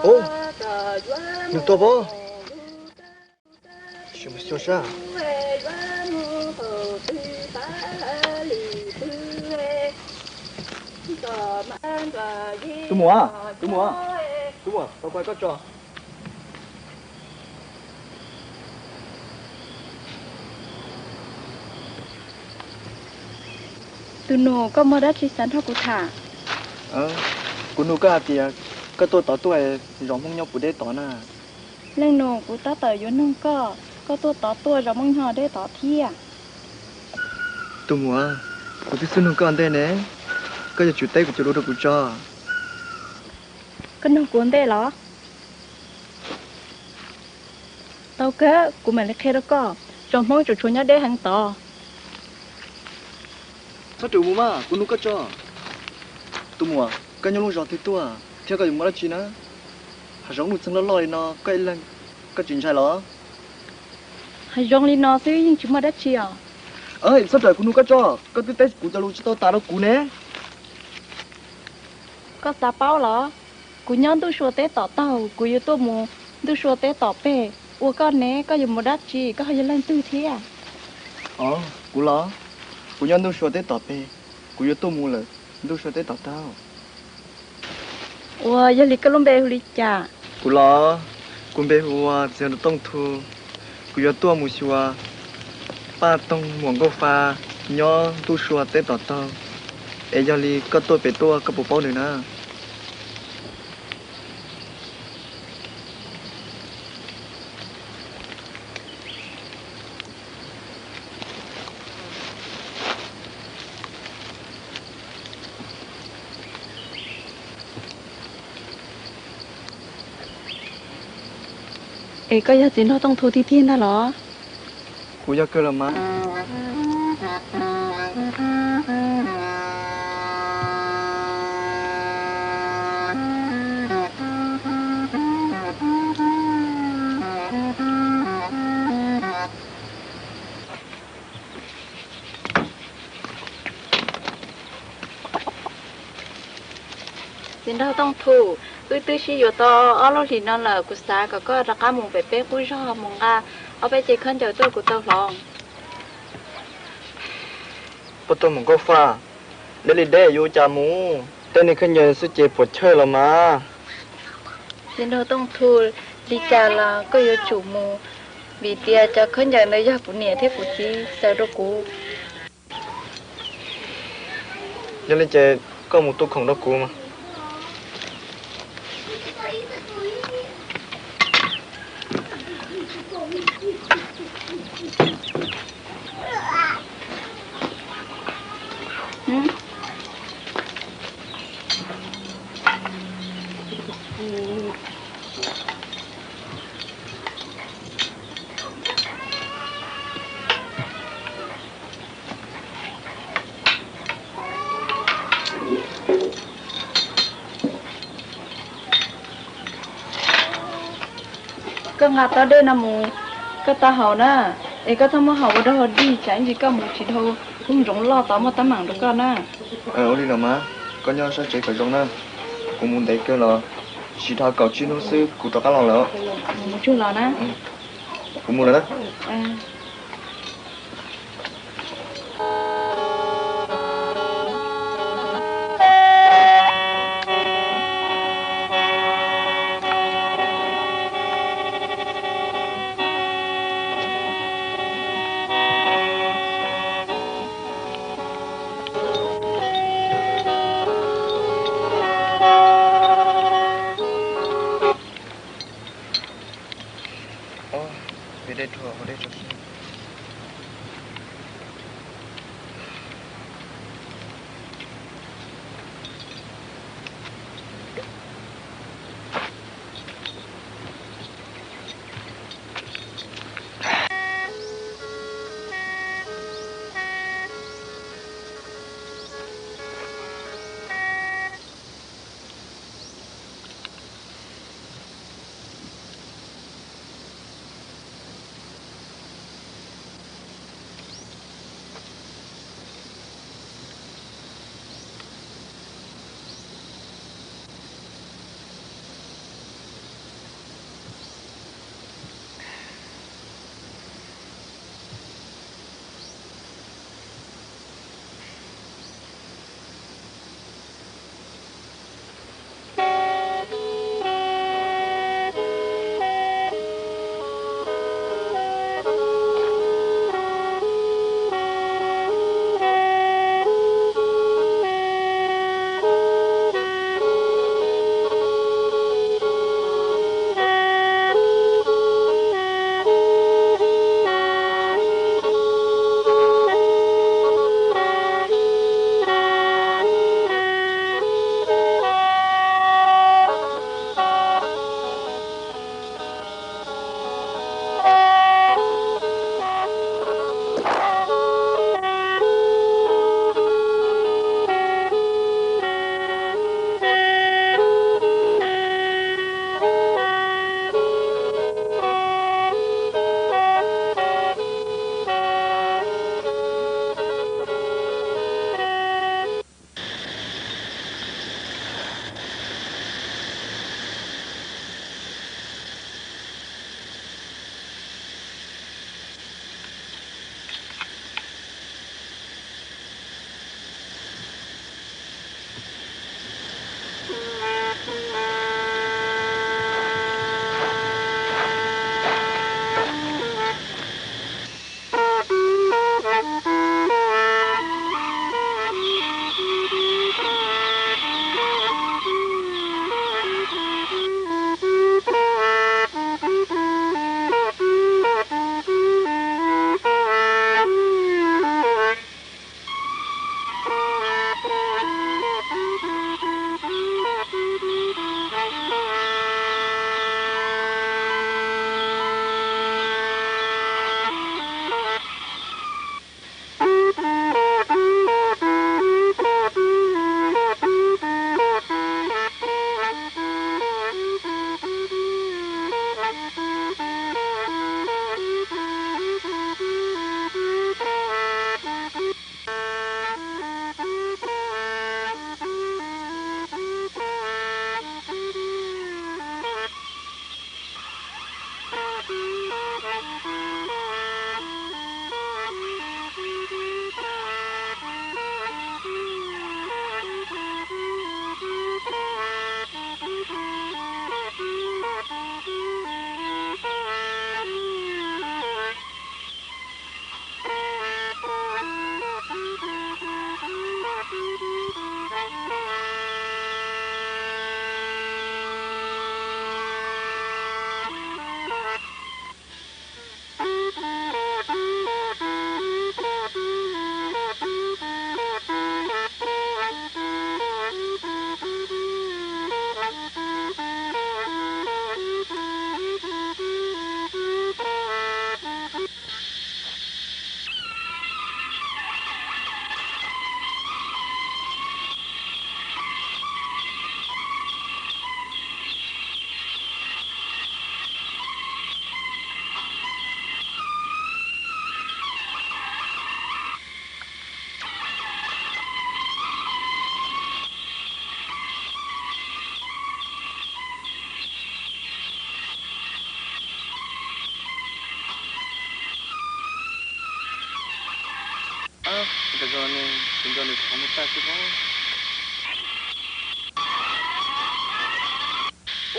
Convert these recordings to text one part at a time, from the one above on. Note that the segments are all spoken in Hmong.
Nws tuag pov. Xyov sab. Tus muam, tus muam, tus muam, tau kuv hais koj tso. Tus nus, koj muaj dab tsi xav nrog kuv tham? Kuv nug koj hais tias koj tuaj tod tuaj, zos Hmoob nyob puas deb tod na? Leej nus, kuv tab tom yuav nug koj, koj tuaj tod tuaj, zos Hmoob nyob deb tod thiab? Tus muam, kuv twb xub nug koj ntej ne, koj yuav tsum teb kuv cov lus rau kuv tso. Koj nug kuv ntej los? Tau kawg, kuv mam li qhia rau koj, zos Hmoob tseem tshuav nyob deb heev tod. Txhob rawm mus mas, kuv nug koj tso. Tus muam, koj nyob lub zos twg tuaj thiab koj yuav mus dab tsi na? Hav zoov nuj txeeg loj loj li no koj ib leeg koj tsis ntshai los? Hav zoov li no xwb yeej tsis muaj dab tsi os. Txhob rawm, kuv nug koj tso, koj twb teb kuv cov lus tsis tau tas rau kuv ne. Koj xav paub los? Kuv nyob ntuj sua teb tom taug, kuv yuav tuaj mus ntuj sua teb tom peg. Ua koj ne, koj yuav mus dab tsi, koj ho yog leej twg thiab? Os, kuv los? Kuv nyob ntuj sua teb tom peg, kuv yuav tuaj mus lawm ntuj sua teb tom taug. Ua, yog li koj lub npe hu li cas? Kuv los? Kuv npe hu ua Txiv Nraug Tooj Thu. Kuv yuav tuaj mus xyuas Paj Toog Muam Nkauj Fa nyob ntuj sua teb tom taug. Es yog li koj tuaj pem tuaj koj puas paub nws na? Es koj yog Txiv Nraug Tooj Thu tiag tiag ntag los? Kuv yog kawg los mas. Txiv Nraug Tooj Thu, wb twb sib yuav tau ob lub hlis no lawm, kuv xav kom koj rov qab mus pem peb qub zog mus nqa ob peb ce khaub ncaws tuaj kuv tau hloov. Paj Toog Muam Nkauj Fa, deb li deb yuav ua cas mus, tej niag khaub ncaws xwb ces puas chawj los mas. Txiv Nraug Tooj Thu, li cas los koj yuav tsum mus, vim tias cov khaub ncaws ntawd yog kuv niam thiab kuv txiv xaws rau kuv. Yog li ces koj mus tu khoom rau kuv mas. Koj nqa tau dej no mus, koj tau haus na, es koj txhob muab haus ua dog dig tsam ib ntsis koj mus tsis dhau lub nroog loj tod muaj teeb meem rau koj na. Ua li los mas, koj nyob sab tsev kom zoo na, kuv mus ntev kawg los, tsis dhau kaum tsib hnub xwb kuv rov qab los lawm. Mus tsuag los na. Kuv mus lawm na. Cov zoo ne, kuv nco nws qhov muag tag xwb pob.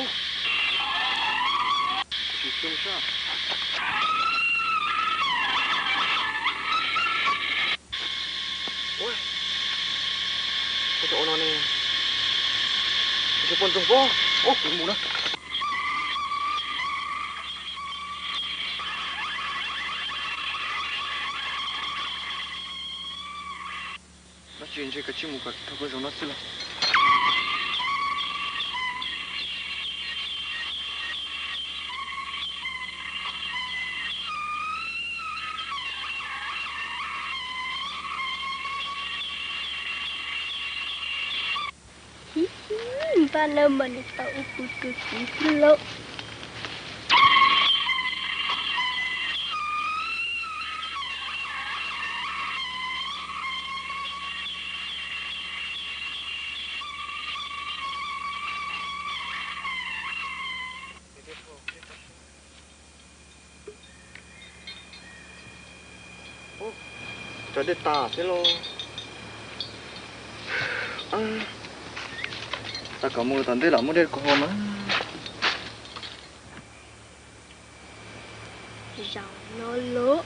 Ub, tsis xyoo sab. Ua, ua no ne, tsis poj ntxoog pob. Ub, kuv mus na. Dab tsi ntshe kav tsij mus kom dhau qhov zoov no xwb los. Npaj no mas nws tau ua kuv tus txiv xwb lauj. Cov dej tas thiab lauj. Tab kom mus tom ntej los muaj dej kho mas. Zaum no lauj,